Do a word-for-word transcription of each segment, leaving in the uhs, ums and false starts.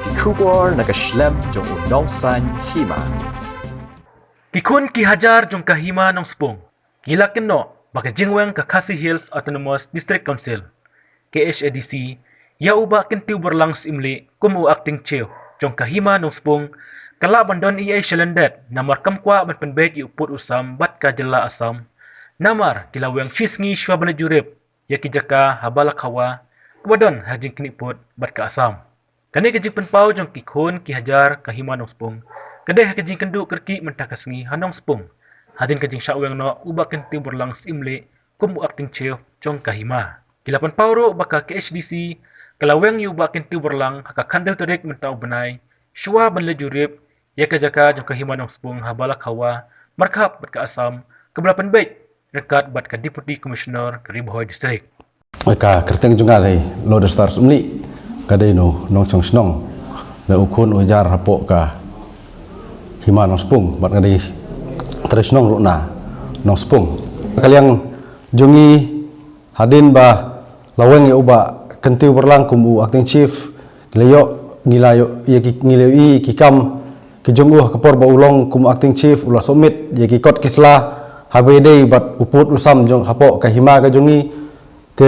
Ki khubor na ka shlem jong u nongsan hima. Ki khun ki hajar jong ka hima Nongspung ki la kynnoh ba ka jingweng ka Khasi Hills Autonomous District Council, K H A D C, ïa u Bah Kyntiew Borlang Syiemlieh kum u acting chief jong ka hima Nongspung, ka lah ban don ei ei shalyndet namar kam kwah ban pynbeit ïa u pud u sam bad ka jylla Assam. Namar ki la weng shi sngi shuwa ban leit jurip ïa ki jaka ha Balakhawa, kaba don ha jingknieh pud bad ka Assam. Kane ka jingpynpaw jong ki khun ki hajar ka hima Nongspung ka dei ha ka jingkynduh kyrkieh mynta ka sngi ha Nongspung, hadien ka jingshah weng noh u Bah Kyntiew Borlang Syiemlieh kum u acting chief jong ka hima. Ki la pynpaw ruh ba ka K H A D C ka la weng ïa u Bah Kyntiew Borlang ha ka khathynriew tarik mynta u bnai, shuwa ban leit jurip ïa ka jaka jong ka hima Nongspung ha Balakhawa, markhap bad ka Assam, kaba la pynbeit ryngkat bad ka Deputy Commissioner ka Ri Bhoi District. Ka kyrteng jong nga dei Lodestar Syiemlieh, ka dei u nongshong shnong, dei u khun u hajar hapoh ka hima Nongspung, bad nga dei trai shnong ruh na Nongspung. Ka liang jong ngi, hadien ba la weng ïa u Bah Kyntiew Borlang kum u acting chief, ngi la ïoh, ngi la ïoh, ïa ki, ngi la ïohi ki kam ki jong u ha ka por ba u long kum u acting chief, u la submit ïa ki kot ki sla haba ïadei bad u pud u sam jong hapoh ka hima ka jong ngi. Te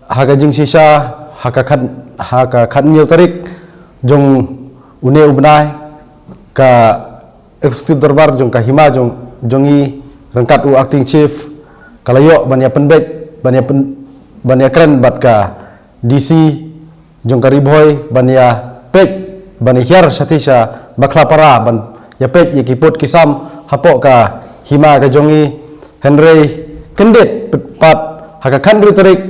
ha ka jingshisha, ha ka khat, ha ka khathynñiew tarik jong une u bnai, ka executive dorbar jong ka hima jong, jong ngi ryngkat u acting chief ka la ïoh ban ïa pynbeit, ban ïa pyn-, ban ïa kren bad ka D C jong ka Ri Bhoi ban ïa peit, ban ïa hiar shathie sha Bakhlapara ban ïa peit ïa ki pud ki sam hapoh ka hima ka jong ngi. Hynrei kyndit pat ha ka khathynriew tarik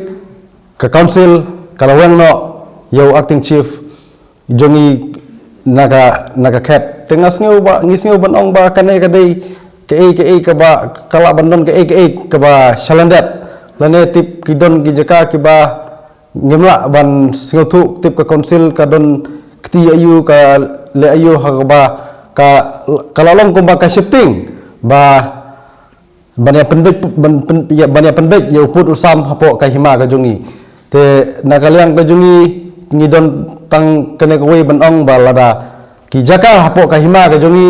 ka council ka la weng noh ïa u acting chief jong ngi na ka, na ka khet. Te nga sngew ba, ngi sngew ban ong ba kane ka dei kaei kaei kaba, ka lah ban don kaei kaei kaba shalyndet. Lane tip ki don ki jaka kiba ngim lah ban sngewthuh, tip ka council ka don kti aïu, ka leh aïu ha kaba ka, ka la long kumba ka shifting ba ban ïa pynbeit, ban pyn-, ïa, ban ïa pynbeit ïa u pud u sam hapoh ka hima ka jong ngi. Te na ka liang ka jong ngi, ngi don tang kane kawei ban ong ba lada ki jaka hapoh ka hima ka jong ngi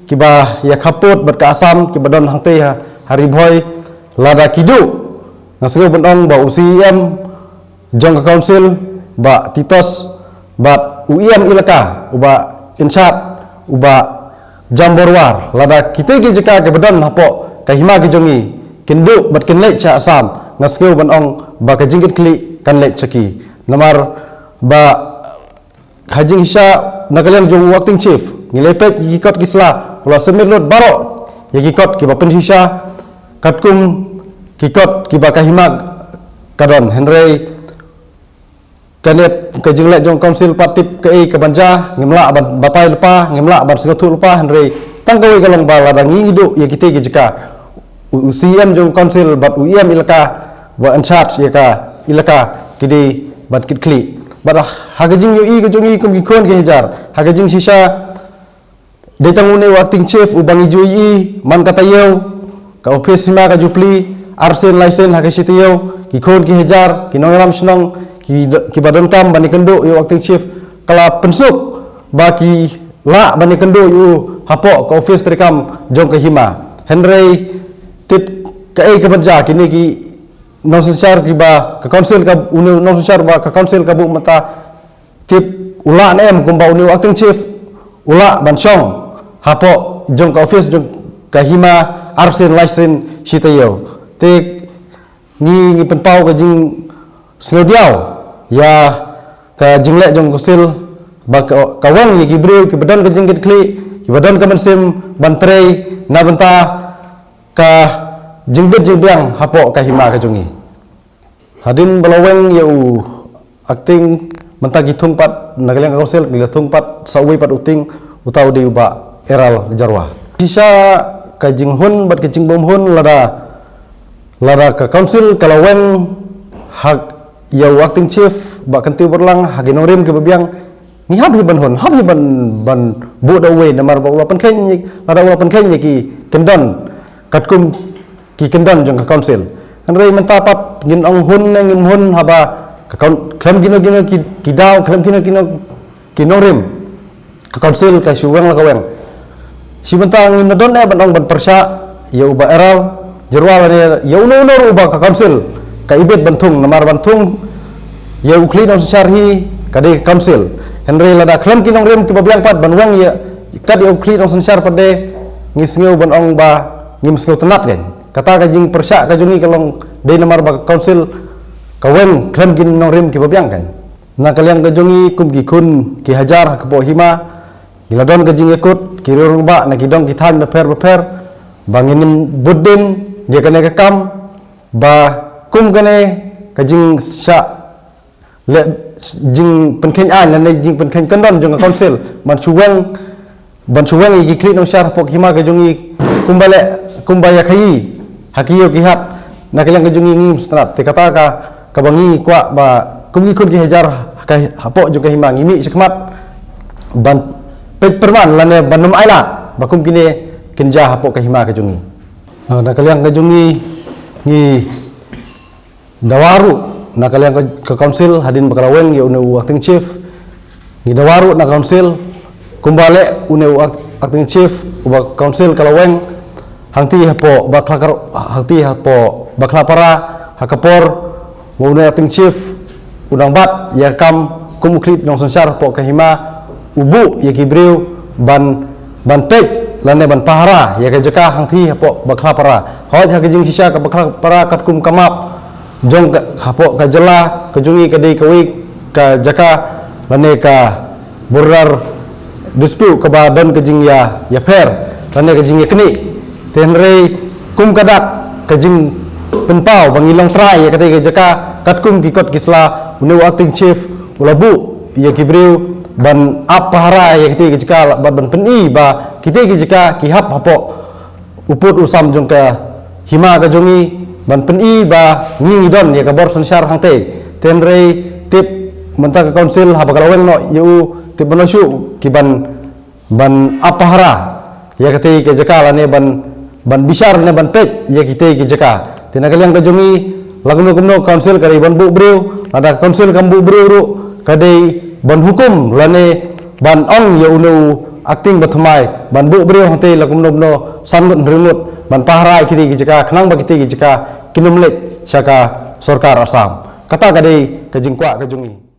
kiba ïa khappud bad ka Assam kiba don hangtei ha, ha Ri Bhoi, lada ki duh, nga sngew ban ong ba u C E M jong ka council, Bah Titos, bad u E M elaka, u Bah Inshad, u Bah Jam Borwar, lada kitei ki jaka kiba don hapoh ka hima ka jong ngi kin duh bad kin leit sha Assam, nga sngew ban ong ba ka jingkitkhlieh kan leit sha ki. Namar ba ha jingshisha na ka liang jong u acting chief, ngi la peit ïa ki kot ki sla, u la submit lut baroh ïa ki kot kiba pynshisha, katkum ki kot kiba ka hima ka don. Hynrei kane ka jingleh jong council pat tip kaei kaban jia, ngim lah ban batai lypa, ngim lah ban sngewthuh lypa, hynrei tang kawei ka long ba lada ngi, ngi duh ïa kitei ki jaka, u, u C E M jong council bad u E M elaka, ba in charge ïa ka elaka, ki dei ban kitkhlieh. Bad ha ka jingïohi ka jong ngi kum ki khun ki hajar, ha ka jingshisha, dei tang une u acting chief uba ngi ju ïohi man ka taïew, ka office hima ka ju plie arsien laisien ha ka shi taïew, ki khun ki hajar, ki nongïalam shnong, ki do-, kiba donkam ban ïakynduh ïa u acting chief, ka la pynsuk ba ki lah ban ïakynduh ïa u hapoh ka office treikam jong ka hima. Hynrei tip kaei kaban jia, kine ki nongsynshar kiba ka council ka, une u nongsynshar ba ka council ka buh mynta, tip u lah ne em kumba une u acting chief u lah ban shong hapoh jong ka office jong ka hima arsien laisien shi taïew. Te ngi, ngi pynpaw ka jingsngewdiaw ïa ka jingleh jong ka council ba ka, ka weng ïa ki briew kiba don ka jingkitkhlieh, kiba don ka mynsiem ban trei na bynta ka jingbit jingbiang hapoh ka hima ka jong ngi. Hadien ba la weng ïa u acting, mynta ki thung pat, na ka liang ka council ki la thung pat sa uwei pat u tieng, uta u dei u Bah Erald Jyrwa. Shisha ka jinghun bad ka jingbymhun lada, lada ka council ka la weng ha ïa u acting chief Bah Kyntiew Borlang ha ki nongrim kiba biang, ngi hap hi ban hun, hap hi ban, ban buh da uwei, namar ba u la pynkheiñ, lada u la pynkheiñ ïa ki kyndon katkum ki kyndon jong ka council. Hynrei mynta pat ngin ong hun ne ngim hun haba ka kaun-, khlem kino kino ki, ki daw, khlem kino kino Ki nongrim ka council ka shu weng la ka weng. Shi bynta ngim don eh ban ong ban pyrshah ïa u Bah Errol Jyrwa lane ïa uno uno ruh ba ka council ka ibit ban thung, namar ban thung ïa u khlieh nongsynshar hi ka dei ka council. Hynrei lada khlem ki nongrim kiba biang pat ban weng ïa kat ïa u khlieh nongsynshar pat de, ngi sngew ban ong ba ngim sngewtynnat kein. Kata ka jingpyrshah ka jong ngi ka long dei namar ba ka council ka weng khlem ki nongrim kiba biang kein. Na ka liang ka jong ngi kum ki khun ki hajar ha ka poh hima, ngi la don ka jingïakut ki riew rangbah na ki dong ki thaiñ bapher bapher ba ngin bud din ïa kane ka kam, ba kum kane ka jingshah leh jingpynkheiñ aiñ lane jingpynkheiñ kyndon jong ka council ban shu weng ban shu weng ïa ki khlieh nongsynshar hapoh ka hima ka jong ngi kumba leh kumba ïa khaïi ha ki ïew ki hat. Na ka liang ka jong ngi ngim sngewtynnat, te kata ka kaba ngi kwah ba kum ki khun ki hajar ha ka hapoh jong ka hima ngi mih shakhmat ban peit pyrman lane ban ym ailad ba kum kine kin jia hapoh ka hima ka jong ngi. Ah, na ka liang ka jong ngi ngi dawa ruh na ka liang ka, ka council hadien ba ka la weng ïa une u acting chief. Ngi dawa ruh na council kumba leh une u act-, acting chief uba council ka la weng hangti hapoh Bakla Kar-, hangti hapoh Bakla Para ha ka por ba une acting chief u dang bat ïa ka kam kum u khlieh nongsynshar hapoh ka hima, u buh ïa ki briew ban ban peit lane ban pahara ïa ka jaka hangti hapoh Bakla Para. Hooid ha ka jingshisha ka Bakla Para katkum ka map jong ka hapoh ka jylla ka jong ngi ka dei kawei ka jaka lane ka border dispute kaba don ka jingïa, ïapher lane ka jingïaknieh. Te hynrei kum ka dak ka jingpynpaw ba ngi long trai ïa katei ka jaka katkum ki kot ki sla, une u acting chief u la buh ïa ki briew ban ap pahara ïa kitei ki jaka bad ban pyni ba kitei ki jaka ki hap hapoh u pud u sam jong ka hima ka jong ngi, ban pyni ba ngi ngi don ïa ka bor synshar hangtei. Te hynrei tip mynta ka council haba ka la weng noh ïa u, tip ban ong shuh ki ban ban ap pahara ïa katei ka jaka lane ban ban bishar lane ban peit ïa kitei ki jaka. Te na ka liang ka jong ngi la kumno kumno council ka dei ban buh briew, lada council kam buh briew ruh ka dei ban hukum lane ban ong ïa une u acting ba thymmai ban buh briew hangtei la kumno kumno san ngut hynriew ngut ban pahara ïa kitei ki jaka khnang ba kitei ki jaka kin ym leit sha ka sorkar Assam. Kata ka dei ka jingkwah ka jong ngi.